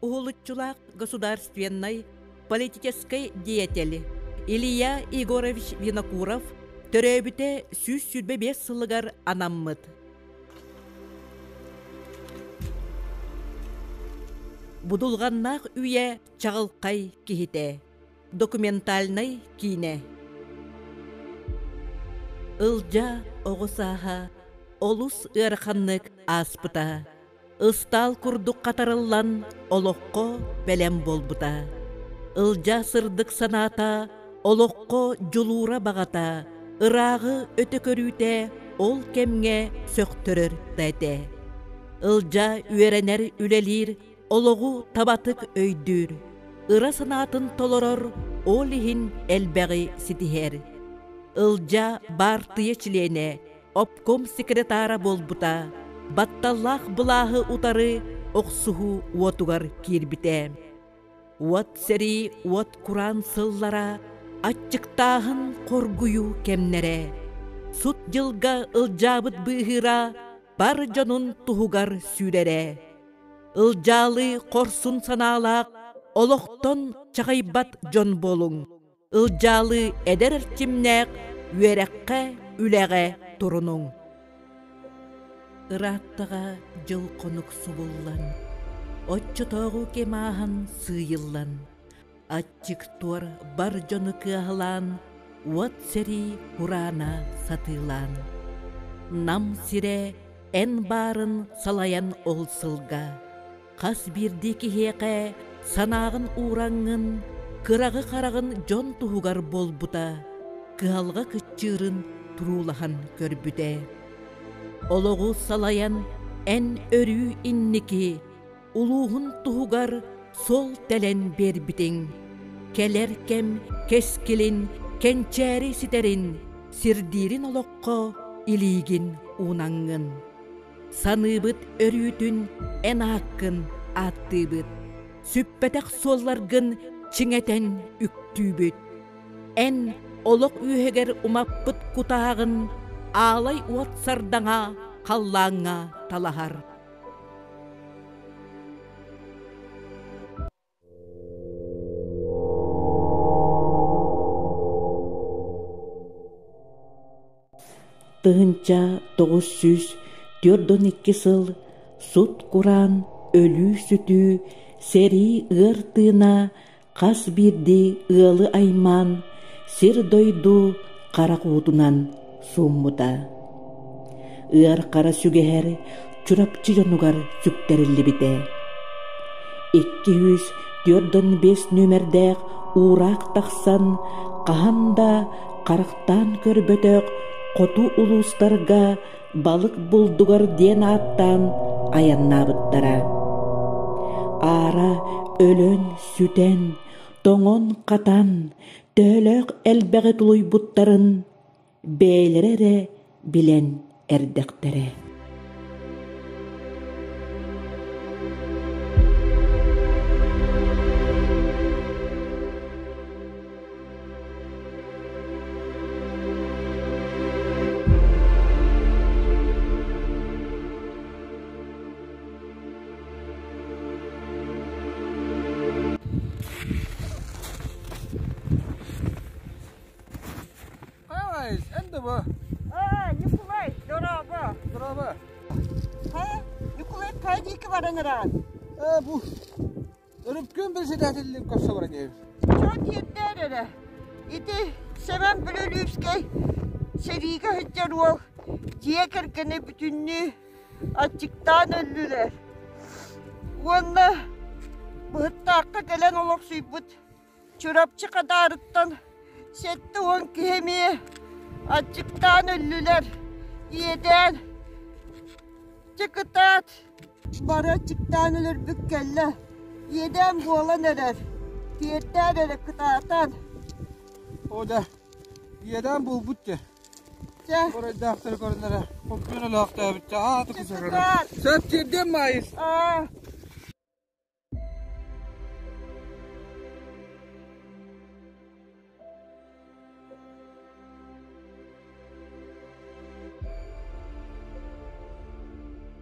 Уһулуччулаах государственнай политическай деятель Илья Егорович Винокуров төрөөбүтэ 125 сылыгар анаммыт. Будулҕаннаах үйэ чаҕылхай киһитэ. Документальнай киинэ. Ылдьаа оҕо сааһа олус ыараханнык ааспыта. Ыстаал курдук хатарыллан олоххо бэлэм буолбута. Ылдьаа сырдык санаата, олоххо дьулуура баҕата, ырааҕы өтө көрүүтэ ол кэмҥэ сөхтөрөр да этэ. Ылдьаа үөрэнэр, үлэлиир, олоҕу табатык өйдүүр, ыра санаатын толорор, ол иһин элбэҕи ситиһэр. Ылдьаа баартыйа чилиэнэ, обком секретара буолбута, батталлаах былааһы утары охсуһуу уотугар киирбитэ. Уот сэрии, уот кураан сыллара, аччыктааһын хоргуйуу кэмнэрэ, сут дьылга ылдьаабыт быыһыыра бар дьонун туһугар сүүрэрэ. Ылдьаалыы хорсун санаалаах олохтон чаҕыйбат дьон буолуҥ. Ылдьаалыы эдэр эрчимнээх үөрэххэ, үлэҕэ турунуҥ. Ырааттаҕа дьыл-хонук субуллан, оччотооҕу кэм ааһан сыыйыллан, аччык туор бар дьону кыаһылаан, уот сэрии кураана сатыылаан. Нам сирэ эн баарын салайан ол сылга Хас биирдии киһиэхэ санааҕын уураҥҥын, кыраҕы хараҕын дьон туһугар буолбута, кыһалҕа кыччыырын туруулаһан көрбүтэ. Олоҕу салайан эн өрүү инники, улууһун туһугар суол тэлэн биэрбитиҥ. Кэлэр кэм кэскилин кэнчээри ситэрин, сирдиирин олоххо илиигин уунаҥҥын. Саныыбыт өрүүтүн эн ааккын ааттыыбыт, сүппэтэх суолларгын чиҥэтэн үктүүбүт. Эн олох үөһүгэр умаппыт кутааҕын аалай уот сардаҥа халлааҥҥа талаһар. 1942 сыл сут-кураан, өлүү-сүтүү, сэрии ыар тыына хас биирдии ыалы аймаан, сир-дойду харах уутунан сууммута. Ыар хара сүгэһэр Чурапчы дьонугар сүктэриллибитэ. 245 нүөмэрдээх уураах тахсан, хаһан да харахтаан көрбөтөх хоту улуустарга балык булдугар диэн ааттаан айаннаабыттара. Аара өлөн-сүтэн, тоҥон-хатан, төһөлөөх элбэҕи тулуйбуттарын бэйэлэрэ эрэ билэн эрдэхтэрэ. Хайалайыс, эн да бу? Аа, Ньукулай, дорообо. Дорообо. Хайа, Ньукулай хайа диэки баран ыраан? Ээ, бу өрүпкүн председателлик көрсө баран иһэбин. Чон тиэрдээр эрэ. Ити Сэмэн Бүлүүлүүскэй сэриигэ сылдьар уол дьиэ кэргэнэ бүтүннүү аччыктаан өллүлэр. Уонна быһыттаахха кэлэн олохсуйбут Чурапчы Хадаарыттан 70 киһи эмиэ аччыктаан өллүлэр, иэдээн. Дьэ кытаат, бары аччыктаан өлөрбүт кэллэ, иэдээн буолан эрэр, тиэрдээн эрэ кытаатан. О да, иэдээн буолбут дьэ. Чэ. Оройдаахтары көрүнэрэ, хоппуйан өлөөхтөөбүт дьэ, ааты Чэ кусарара. кытаат. Сөп тиэрдиэм Маайыс. Аа.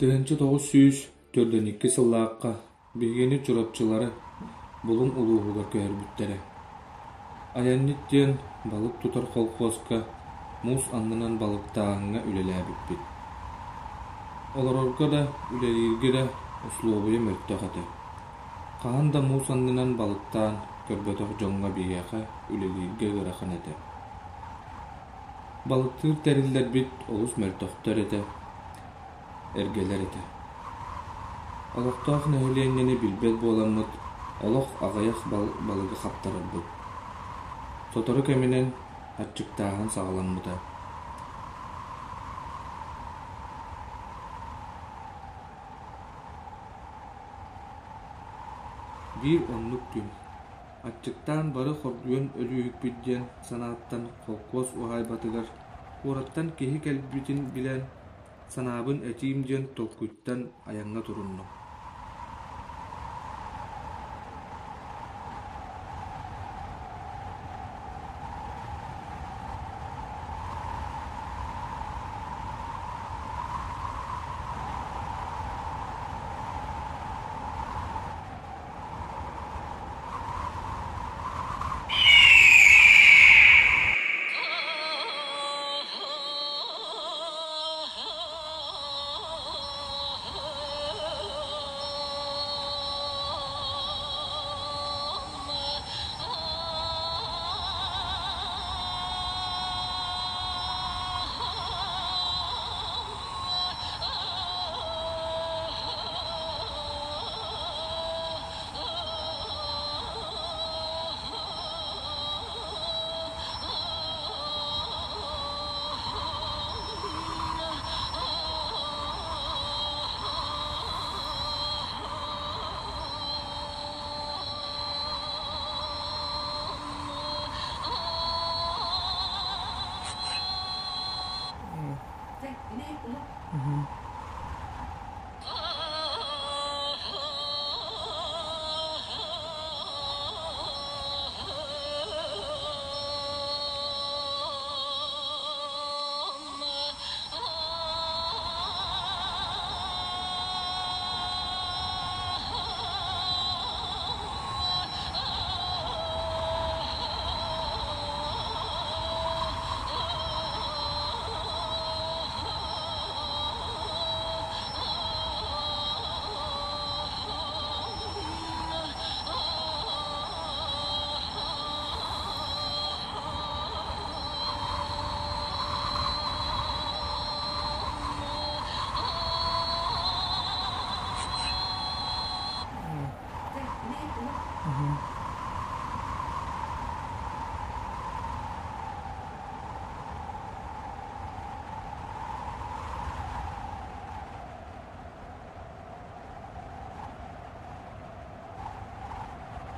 1942 сыллаахха Биһигини Чурапчылары Булуҥ улууһугар көһөрбүттэрэ. Айанньыт диэн балык тутар колхуоска муус аннынан балыктааһыҥҥа үлэлээбиппит. Олорорго да, үлэлииргэ да усулуобуйа мөлтөх этэ. Хаһан да муус аннынан балыктаан көрбөтөх дьоҥҥо биһиэхэ үлэлииргэ ыарахан этэ. Балыктыыр тэриллэрбит олус мөлтөхтөр этэ, эргэлэр этэ. Олохтоох нэһилиэнньэни билбэт буоламмыт олох аҕыйах балыгы хаптарарбыт. Сотору кэминэн аччыктааһын саҕаламмыта. Биир оннук күн Аччыктаан бары хоргуйан өлүүһүкпүт диэн санааттан холкуос уһаайбатыгар куораттан киһи кэлбитин билэн, санаабын этиим диэн толкуйтан айаҥҥа туруннум.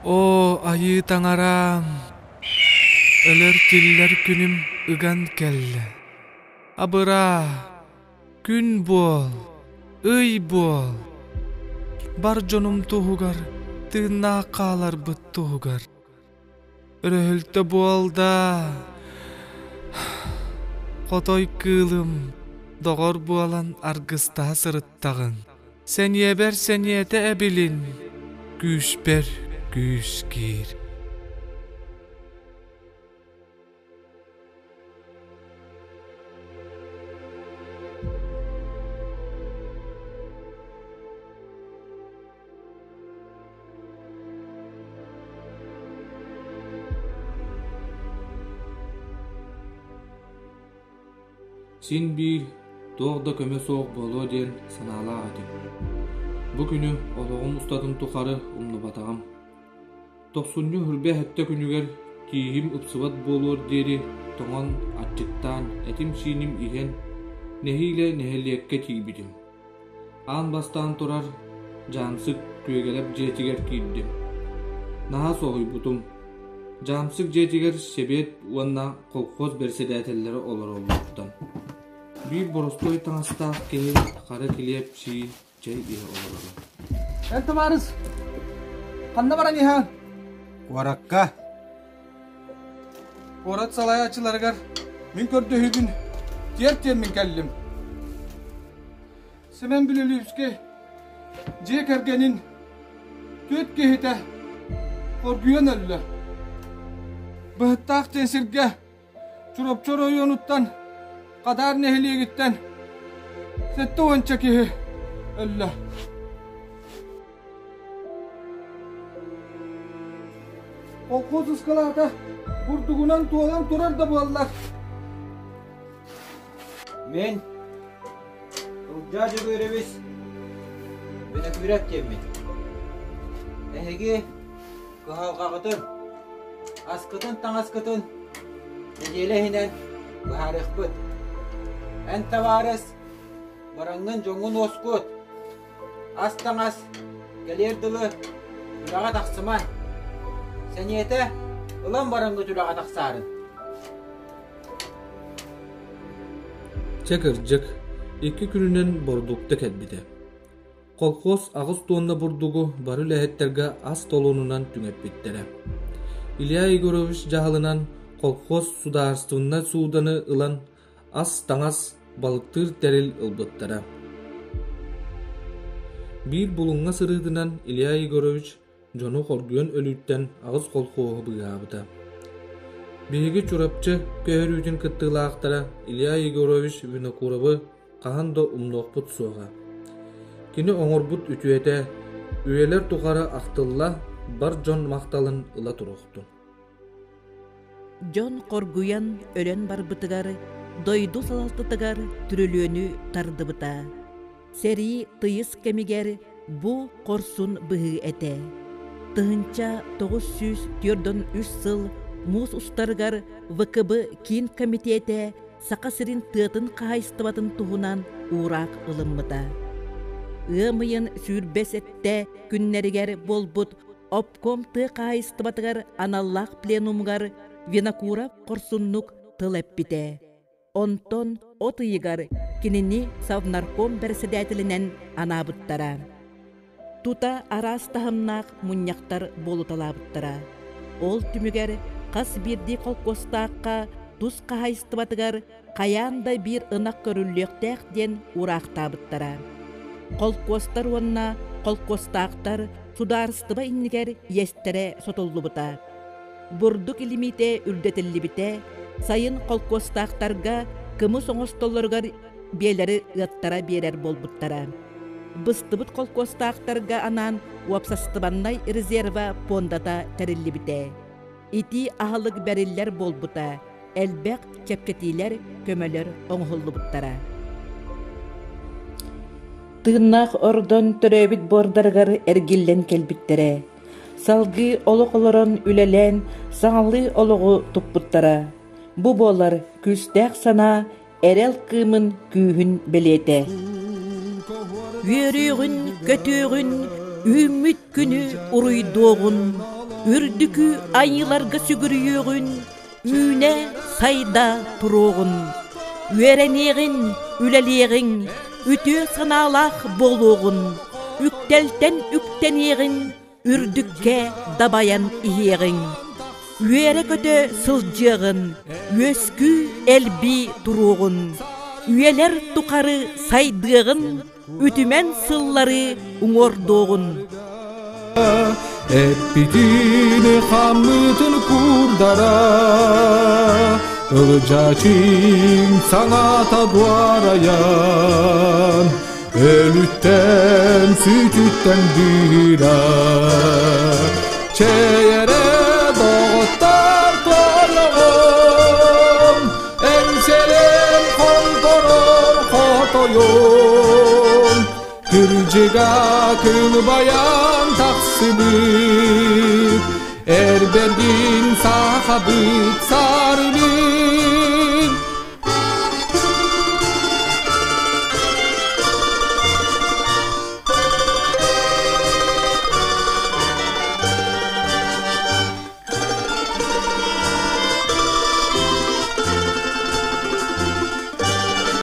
Оо, айыы таҥараам, өлөр-тиллэр күнүм ыган кэллэ. Абыраа, күн буол, ый буол. Бар дьонум туһугар, тыыннаах хааларбыт туһугар. Өрөһүлтэ буол даа, хотой кыылым, доҕор буолан аргыстаһа сырыттаҕыҥ. Сэниэбэр сэниэтэ эбилин, күүспэр күүс киир. Син биир туох да көмө суох буолуо диэн санаалаах этим. Бу күнү олоҕум устатын тухары умнубатаҕым. Тохсунньу үрбэ сэттэ күнүгэр тииһим ыпсыбат буолуор диэри тоҥон, аччыктаан, этим-сииним иһэн, нэһиилэ нэһилиэккэ тиийбитим. Аан бастаан турар Дьаамсык Күөгэлэп дьиэтигэр киирдим. Наһаа соһуйбутум. Дьаамсык дьиэтигэр сэбиэт уонна колхоз бэрэссэдээтэллэрэ олороллоруттан. Биир боростуой таҥастаах киһи хара килиэп сии чэй иһэ олороро. Эн табаарыс, ханна баран иһэҕин? Куоракка. Куорат салайааччыларыгар мин көрдөһүүбүн тиэртиэммин кэллим. Сэмэн Бүлүлүүскэй дьиэ кэргэнин Түөрт киһитэ хоргуйан өллө. Быһыттаах диэн сиргэ Чурапчы оройуонуттан Хадаар нэһилиэгиттэн 70 киһи өллө. Холкуос ыскалаата бурдугунан туолан турар да буоллар. Мин Ылдьаа Дьөгүөрэбис Бөнөкүүрэп диэммин. Эһиги кыһалҕаҕытын, аскытын-таҥаскытын нэдиэлэ иһинэн быһаарыахпыт. Эн табаарыс бараҥҥын дьоҥҥун уоскут, ас-таҥас кэлиэр дылы үлэҕэ тахсыма. Сэниэтэ ылан бараҥҥыт үлэҕэ тахсаарын. Чэ кырдьык, икки күнүнэн бородуукта кэлбитэ. Колхоз 8 туонна бурдугу бары үлэһиттэргэ ас толуонунан түҥэппиттэрэ. Илья Егорович дьаһалынан колхоз судаарыстыбаннай сууданы ылан ас-таҥас, балыктыыр тэрил ылбыттара. Биир булуҥҥа сырыытынан Илья Егорович дьону хоргуйан өлүүттэн 8 колхуоһу быыһаабыта. Биһиги Чурапчы көһөрүүтүн кыттыылаахтара Илья Егорович Винокуровы хаһан да умнуохпут суоҕа. Кини оҥорбут үтүөтэ үйэлэр тухары ахтылла, бар дьон махталын ыла туруохтун. Дьон хоргуйан өлөн барбытыгар дойду салалтатыгар түрүлүөнү тардыбыта. Сэрии тыйыс кэмигэр бу хорсун быһыы этэ. 1943 сыл муус устарыгар ВКБ Киин комитетэ Саха сирин тыатын хаһаайыстыбатын туһунан уураах ылыммыта. Ыам ыйын 27 күннэригэр буолбут обком тыа хаһаайыстыбатыгар аналлаах пленумугар Винокуров хорсуннук тыл эппитэ. Онтон от ыйыгар кинини Совнарком бэрэссэдээтэлинэн анаабыттара. Тута араас таһымнаах мунньахтар буолуталаабыттара. Ол түмүгэр хас биирдии холкуостаахха тус хаһаайыстыбатыгар хайаан да биир ынах көрүллүөхтээх диэн уураахтаабыттара. Холкуостар уонна холкуостаахтар судаарыстыба иннигэр иэстэрэ сотуллубута. Бурдук илимиитэ үрдэтиллибитэ, сайын холкуостаахтарга кымыс оҥостоллоругар биэлэри ыаттара биэрэр буолбуттара. Быстыбыт холкуостаахтарга анаан уопсастыбаннай резервэ пуондата тэриллибитэ. Итии аһылык бэриллэр буолбута, элбэх чэпчэтиилэр, көмөлөр оҥоһуллубуттара. Тыыннаах ордон төрөөбүт буордарыгар эргиллэн кэлбиттэрэ. Салгыы олох олорон үлэлээн, саҥалыы олоҕу туппуттара. Бу буолар күүстээх санаа эрэл кыымын күүһүн бэлиэтэ. Үөрүөҕүн, көтүөҕүн, үүммүт күнү уруйдуоҕун, үрдүкү айыыларга сүгүрүйүөҕүн, үүнэ сайда туруоҕун. Үөрэниэҕин, үлэлиэҕиҥ, үтүө санаалаах буолуоҕун, үктэлтэн үктэниэҕин, үрдүккэ дабайан иһиэҕиҥ, үөрэ-көтө сылдьыаҕын, үөскүү элбии туруоҕун, үйэлэр тухары сайдыаҕын, үтүмэн сыллары уҥуордуоҕун. Эппитин хаммытын курдара, Ылдьаачыҥ саҥата дуорайан, Өлүттэн, сүтүттэн быыра, Чэй эрэ доҕоттор туойоҕум, Эҥсэлэн холборор хотойум, Кырдьыга кылбайан тахсыбыт, Эрбэргин сахабыт сарыбыт.